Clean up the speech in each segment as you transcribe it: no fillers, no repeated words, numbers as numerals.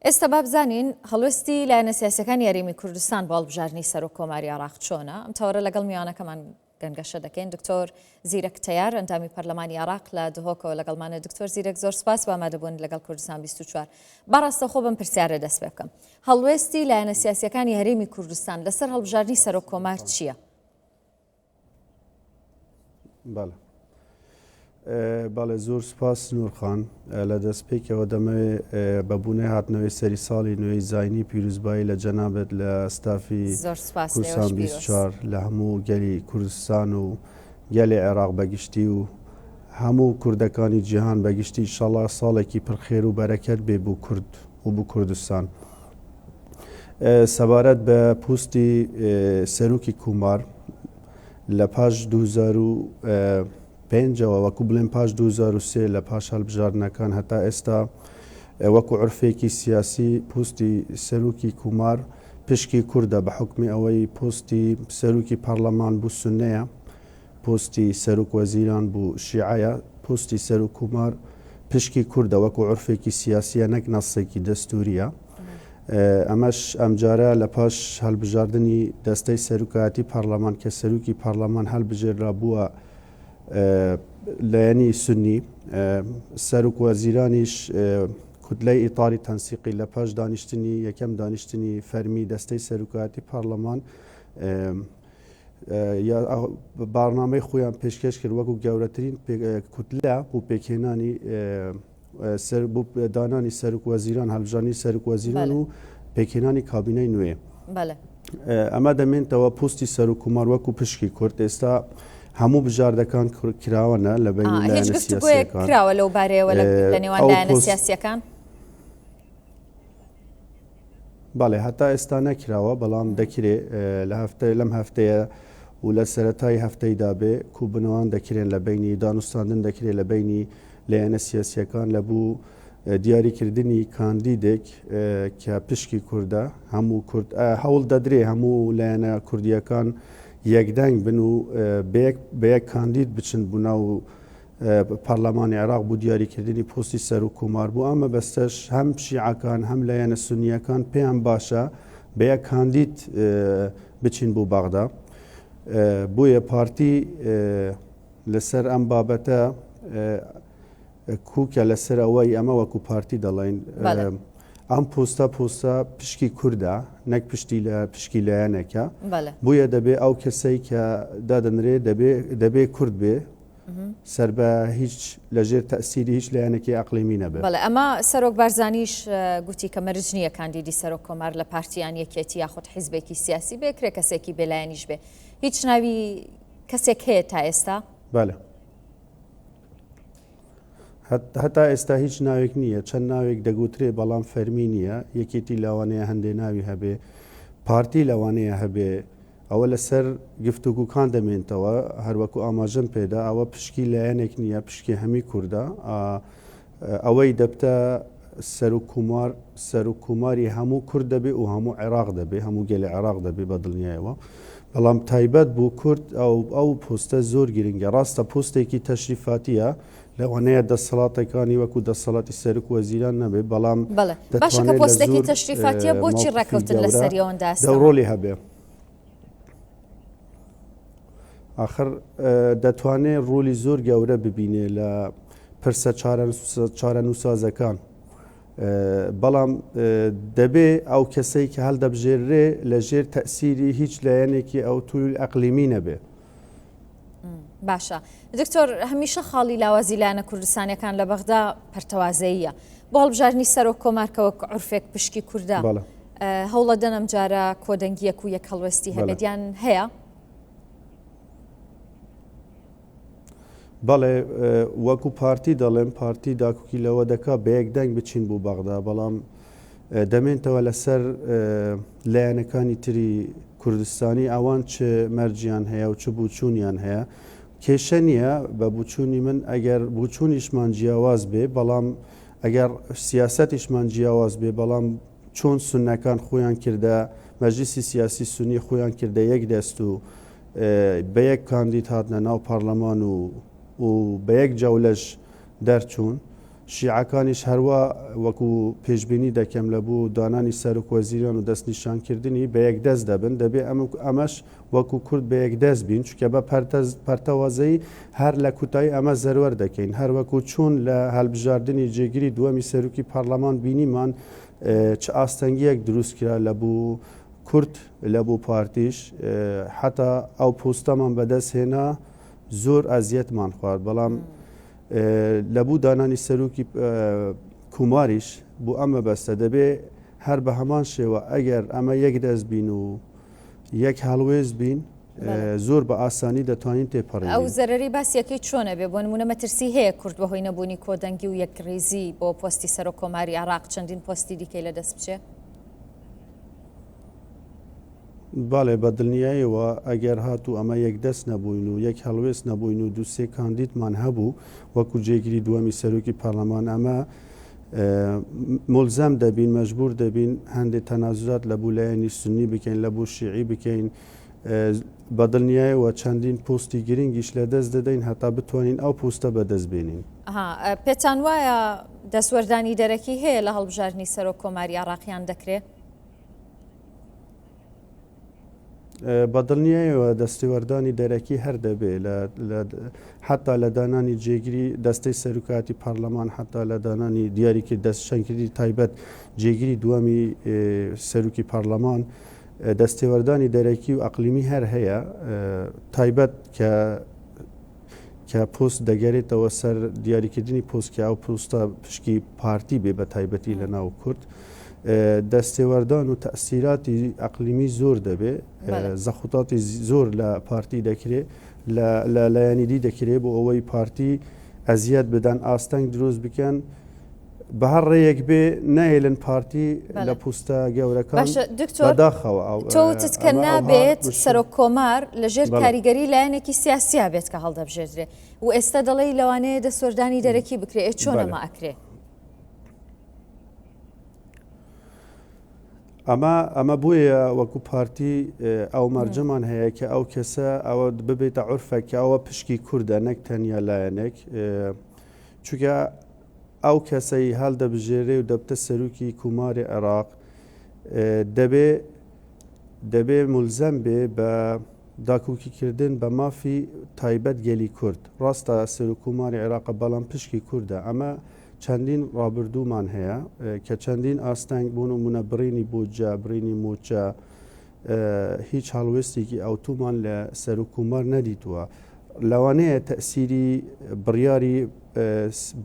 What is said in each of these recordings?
ئێستا با بزانین هەڵوێستی لایەنە سیاسیەکانی هەرێمی کوردستان بۆ هەڵبژاردنی سەرۆک کۆماری عێراق چۆنە؟ ئەم تەوەرە لەگەڵ میوانەکەمان گەنگەشە دەکەین. دکتۆر زیرەک تەیار ئەندامی پەرلەمانی عێراق لە دهۆکەوە لەگەڵمانە. دکتۆر زیرەک زۆر سپاس بۆ ئامادەبوون لەگەڵ کوردستان 24. با ڕاستەوخۆ بەم پرسیارە دەست پێ بکەم. هەڵوێستی لایەنە سیاسیەکانی هەرێمی کوردستان لەسەر هەڵبژاردنی سەرۆک کۆمار چییە؟ بەڵێ بەڵێ زۆر سپاس نورخان لە دەستپێکەوە دەمەوێ بە بوونەی هاتنەوەی سەری ساڵی نوێی زینی پیرۆزبایی لە جەنابێت لە ستافی کوردستان 24 لە هەموو گەلی کوردستان و گەلی عێراق بەگشتی و هەموو کوردەکانی جیهان بەگشتی شەڵا ساڵێکی پڕخێر و بەرەکەت بێ بۆ کورد و بۆ کوردستان. سەبارەت بە پوستی سەرۆکی کومار لە پاش 2005ەوە وەکو بڵێن پاش 2003 لە پاش هەڵبژاردنەکان هەتا ئێستا وەکو عرفێکی سیاسی پوستی سەرۆکی کومار پشکی کوردە بە حکمی ئەوەی پۆستی سەرۆکی پەرلەمان بوو سونەیە پۆستی سەرۆک وەزیران بوو شیعەیە، پۆستی سەرۆک کۆمار پشکی کوردە وەکو عورفێکی سیاسیە نەک نەسێکی دەستوریە. ئەمەش ئەمجارە لە پاش هەلبژاردنی دەستەی سەرۆکایەتی پەرلەمان کە سەرۆکی پەرلەمان هەلبژێررا بووە لایەنی سونی، سەرۆک وەزیرانیش کوتلەی ئیتاری تەنسیقی لە پاش دانیشتنی یەکەم دانیشتنی فەرمی دەستەی سەرۆکایەتی پەرلەمان بارنامەی خۆیان پێشکەش کرد وەکو گەورەترین کوتلە بۆ پێکهێنانی دانانی سەرک وەزیران هەڵبژانی سەرک وەزیران و پێکهێنانی کابینەی نوێ. ئەمە دەمێنتەوە پوستی سەرک کومار وەکو پشکی کورد ئێستا هەموو بژاردەکان کراوەنە لە بین کراوە لەو بارەیەوە لە نێوان لایەنە سیاسیەکان. بەڵێ هەتا ئێستا نەکراوە بەڵام دەکرێ لە هەفتە لەم هەفتەیە و لە سەرەتای هەفتەیدا بێ کوبنەوان دەکرێن لە بینی دانوستاندن دەکرێت لە بینی لایەنە سیاسیەکان لە بوو دیاریکردنی کاندیدێک کە پشکی کوردە هەموو کورد هەوڵ دەدرێ هەموو لایەنە کوردیەکان یەکدەنگ بن و بە یەک کاندید بچن بوو ناو پەرلەمانی عێراق بۆ دیاریکردنی پۆستی سەرۆک کۆمار بۆ ئەم مەبەستەش هەم شیعەکان هەم لایەنە سونییەکان پێیان باشە بە یەک کاندید بچین بۆ بەغدا بۆیە پارتی لەسەر ئەم بابەتە کوکە لەسەر ئەوەی ئەمە وەکو پارتی دەڵێن ئەم پۆستە پۆستە پشکی کوردە نەک پشتی لە پشکی لایەنێکە بۆیە دەبێ ئەو کەسەی کە دادەنرێ دەبێ دەبێ کورد بێ سەر بە هیچ لە ژێر تەئسیری هیچ لایەنێکی ئەقلیمی نەبێ. بەڵێ ئەمە سەرۆک بارزانیش گوتی کە مەرج نییە کاندیدی سەرۆک کۆمار لە پارتی یان یەکێتی یاخود حیزبێکی سیاسی بێ کرێ کەسێکی بێلایەنیش بێ. هیچ ناوی کەسێک هەیە تا ئێستا؟ بەڵێ. هەتا ئێستا هیچ ناوێک نییە، چەند ناوێک دەگوترێ بەڵام فەرمی نییە، یەکێتی لەوانەیە هەندێ ناوی هەبێ، پارتی لەوانەیە هەبێ، ئەوە لەسەر گفتوگوکان دەمێنتەوە، هەروەکو ئاماژەم پێدا ئەوە پشکی لایەنێک نییە، پشکی هەمی کوردە، ئەوەی دەبتە سەرۆک کومار، سەرۆک کوماری هەموو کورد دەبێ و هەموو عێراق دەبێ، هەموو گەلی عێراق دەبێ بە دڵنیایەوە. بەڵام تایبەت بۆ کورد ئەو ئەو پۆستە زۆر گرنگە. ڕاستە پۆستێکی تەشریفاتییە، لەوانەیە دەسەڵاتەکانی وەکو دەسەڵاتی سەرۆک وەزیران نەبێ، بەڵام بەڵێ باشە کە دەتوانێت لە پۆستێکی زۆر تەشریفاتییە بۆچی مەوقفی ڕێککەوتن گەورە لەسەری ئەوەندە دەو ئەستەمە؟ ڕۆڵی هەبێ. ئاخر دەتوانێ ڕۆلی زۆر گەورە ببینێ لە پرسە چارەنووسازەکان. بەڵام دەبێ ئەو کەسەی کە هەڵدەبژێررێ لە ژێر تەئسیری هیچ لایەنێکی ئەوتوی ئەقلیمی نەبێ. باشە دکتۆر هەمیشە خاڵی لاوازی لایەنە کوردستانیەکان لە بەغدا پەرتەوازەییە بۆ هەڵبژاردنی سەرۆک کۆمار کە وەک عورفێک پشکی کوردە هەوڵەدەن ئەمجارە کۆدەنگیەک و یەک هەڵوێستی هەبێت یان هەیە؟ بەڵێ وەکو پارتی دەڵێم پارتی داکوکی لەوە دەکا بە یەک دەنگ بچین بۆ بەغدا بەڵام دەمێنتەوە لەسەر لایەنەکانی تری کوردستانی ئەوان چ مەرجیان هەیە و چ بوچوونیان هەیە کێشە نییە بە بوچوونی من ئەگەر بوچوونیشمان جیاواز بێ بەڵام ئەگەر سیاسەتیشمان جیاواز بێ بەڵام چۆن سوننەکان خۆیان کردە مەجلیسی سیاسی سونی خۆیان کردە یەک دەست و بە یەک کاندید هاتنە ناو پەرلەمان و و بە یەک جەولەش دەرچوون. شیعەکانیش هەروا وەکو پێشبینی دەکەم لە بۆ دانانی سەرۆک وەزیران و دەستنیشانکردنی بە یەکدەست دەبن، دەبێ ئەمەش وەکو کورد بە یەکدەست بین، چونکە بە پەرتەوازەیی هەر لە کوتایی ئەمە زەروەر دەکەین، هەر وەکو چۆن لە هەلبژاردنی جێگری دووەمی سەرۆکی پەڕلەمان بینیمان چ ئاستەنگیەک دروست کرا لە بۆ کورد لە بۆ پارتیش حەتا ئەو پۆستەمان بەدەست هێنا زۆر ئەزیەتمان خوارد، بەڵام لە بوو دانانی سەرۆکی کوماریش بۆ ئەم مەبەستە دەبێ هەر بە هەمان شێوە ئەگەر ئەمە یەک دەست بین و یەک هەڵوێست بین زۆر بە ئاسانی دەتوانین تێپەڕین. ئەو زەرەری باسیەکەی چۆنە بێ بۆ نمونە مەترسی هەیە کورد بەهۆی نەبوونی کۆدەنگی و یەکڕیزی بۆ پۆستی سەرۆک کۆماری عێراق چەندین پۆستی دیکەی لەدەست بچێ؟ بەڵێ بە دڵنیایەوە ئەگەر هاتوو ئەمە یەک دەست نەبووین و یەک هەڵوێست نەبووین و دوو سێ کاندیدمان هەبوو وەکو جێگری دووەمی سەرۆکی پەرلەمان ئەمە ملزەم دەبین مەجبور دەبین هەندێک تەنازولات لە بۆ لایەنی سنی بکەین لە بۆ شیعی بکەین بە دڵنیایەوە چەندین پۆستی گرنگیش لە دەست دەدەین هەتا بتوانین ئەو پۆستە بەدەست بێنین. پێتان وایە دەستوەردانی دەرەکی هەیە لە هەڵبژاردنی سەرۆک کۆماری عێراقیان دەکرێ؟ بە دڵنیایەوە دەستێوەردانی دەرەکی هەر دەبێ حتا لە دانانی جێگری دەستەی سەرکاتی پەرلەمان حتا لە دانانی دیاریکرد دەستشەنکردی تایبەت جێگری دووەمی سەرکی پەرلەمان دەستێوەردانی دەرەکی و ئەقلیمی هەر هەیە تایبەت کە کە پۆست دەگەرێتەوە سەر دیاریکردنی پۆست کە ئەو پۆستە پشکی پارتی بێ بە تایبەتی لە ناو کورد دەستێوەردان و تەسیراتی ئەقلیمی زۆر دەبێ زەخوتاتی زۆر لە پارتی دەکرێت لە لایەنی دی دەکرێت بۆ ئەوەی پارتی ئەزیەت بدەن ئاستەنگ دروست بکەن بە هەر ڕێیەک بێ نایەلن پارتی لە پوستە گەورەکان باشە دکتۆر بەداخەوە ئەو تۆ وتت کە ئەمە ئەوها نابێت مشکل سەرۆک کۆمار لە ژێر بەڵێ. کاریگەری لایەنێکی سیاسیا بێت کە هەڵدەبژێردرێ و ئێستا دەڵێی لەوانەیە دەستوەردانی دەرەکی بکرێ ئێ چۆن بەڵێ. ئەمە ئەکرێ؟ ئەمە ئەمە بۆیە وەکو پارتی ئەو مەرجەمان هەیە کە ئەو کەسە ئەوە ببێتە عورفە کە ئەوە پشکی کوردە نەک تەنیا لایەنێک چونکە ئەو کەسەی هەلدەبژێرێ و دەبتە سەروکی کوماری عێراق دەبێ دەبێ ملزەم بێ بە داکۆکیکردن بە مافی تایبەت گەلی کورد ڕاستە سەرۆک کۆماری عێراقە بەڵام پشکی کوردە ئەمە چەندین ڕابردوومان هەیە کە چەندین ئاستەنگ بۆ نمونە بڕینی بودجە بڕینی موچە هیچ هەڵوێستێکی ئەوتومان لە سەرۆک کۆمار نەدیتووە لەوانەیە تەسیری بڕیاری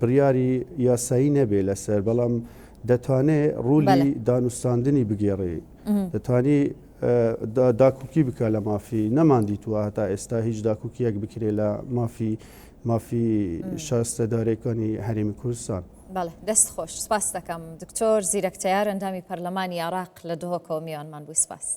بڕیاری یاسایی نەبێ لەسەر بەڵام دەتوانێ ڕولی دانوستاندنی بگێڕێ دەتوانی داکوکی بکە لە مافی نەماندیتووە هەتا ئێستا هیچ داکوکیەک بکرێ لە مافی مافی شاستەدارەکانی هەرێمی کوردستان. بەڵێ دەست خۆش سپاس دەکەم دکتۆر زیرەک تەیار ئەندامی پەرلەمانی عێراق لە دهۆکەوە میوانمان بووی سپاس.